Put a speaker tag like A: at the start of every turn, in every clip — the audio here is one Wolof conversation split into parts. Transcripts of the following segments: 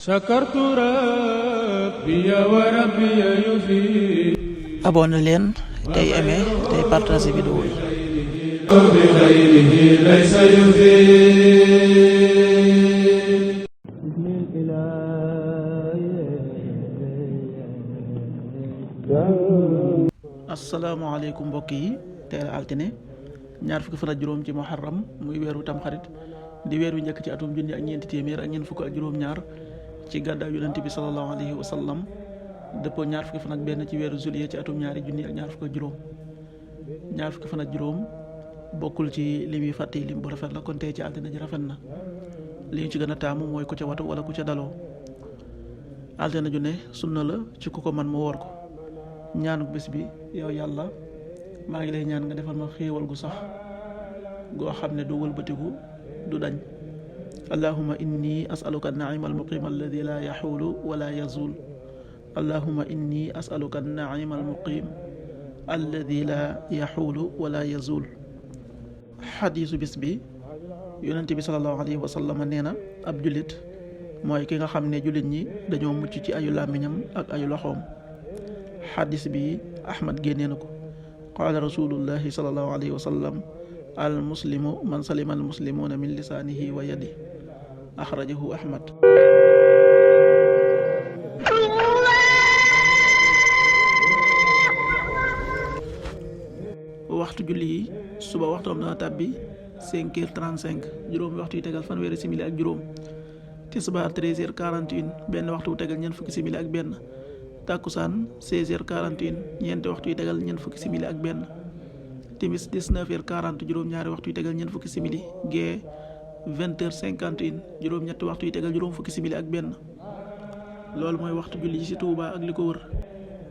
A: sakartu rabbi wa rabbi yufi.
B: abonné leen tey aimé tey partagé vidéo yi.
A: bi xayrihi laysa yufi.
B: asalaamaaleykum mbokk yi, tey la altine ñaar fukki fan ak juróom ci muharram muy weeru tamxarit di weer wi njëkk ci atum junni ak ñeenti téeméer ak ñeent fukk ak juróom-ñaar ci gàddaay yonent bi sallallahu alayhi wa sallam dëppoo ñaar fukki fan ak benn ci weeru juillet ci atum ñaari junni ak ñaar fukk ak juróom. ñaar fukki fan ak juróom bokkul ci li muy fàtte lim bu rafet la, kon tey ci altine ji rafet na. li ñu ci gën a taamu mooy ku ca watu wala ku ca daloo. altine ju ne sunna la ci ku ko man mu woor ko. ñaanu bés bi, yow yàlla maa ngi lay ñaan nga defal ma xéewal gu sax goo xam ne du wëlbatiku du dañ. allahumma inni as'aluka an-na'ima al-muqim alladi la yaxuulu wala yazul. allahumma inni as'aluka an-na'ima al-muqim alladi la yaxuulu wala yazul. xadiisu bis bi, yonent bi sallallahu alayhi wa sallam nee na ab jullit mooy ki nga xam ne jullit ñi dañoo mucc ci ayu làmmiñam ak ayu loxoom. xadis bi ahmad génnee na ko. qaala rasulullahi sallallahu alayhi wa sallam al muslimu man salima al muslimuna min lisaanihi wa yadihi. axrajahu ahmad. waxtu julli yi, suba waxtoom dana tàbbi 5h35, juróomi waxtu yi tegal fanweeri simili ak juróom. tisbaar 13h41, benn waxtu wu tegal ñeent fukki simili ak benn. takkusaan 16h41, ñeenti waxtu yi tegal ñeent fukki simili ak benn. timis 19h40, juróom-ñaari waxtu yi tegal ñeent fukki simili. gee 20h51, juróom-ñetti waxtu yi tegal juróom fukki simili ak benn. loolu mooy waxtu julli yi ci Touba ak li ko wër.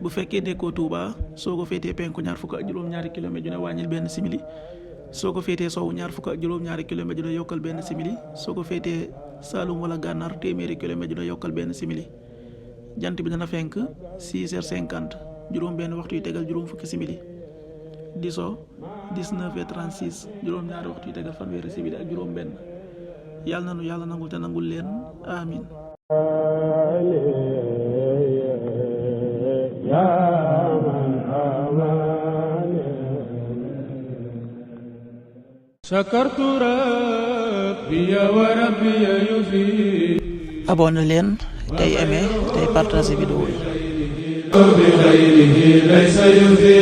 B: bu fekkee nekkoo Touba, soo ko féetee penku ñaar fukk ak juróom-ñaari kilomètre ju ne wàññil benn simili. soo ko féetee sowu ñaar fukk ak juróom-ñaari kilomètre ju ne yokkal benn simili. soo ko féetee Saalum wala Gànnaar téeméeri kilomètre ju ne yokkal benn simili. jant bi dana fenk 6h50, juróom benn waxtu yi tegal juróom fukki simili. di so 19h36, juróom ñaari waxtu yi tegal fanweeri simili ak juróom benn. yàlla na nu yàlla nangul te nangul leen, amin.
A: sakartu rabbi wa rabbi yufi.
B: abonné leen tey aimé tey partagé vidéo yi.
A: bi xayrihi laysa yufi.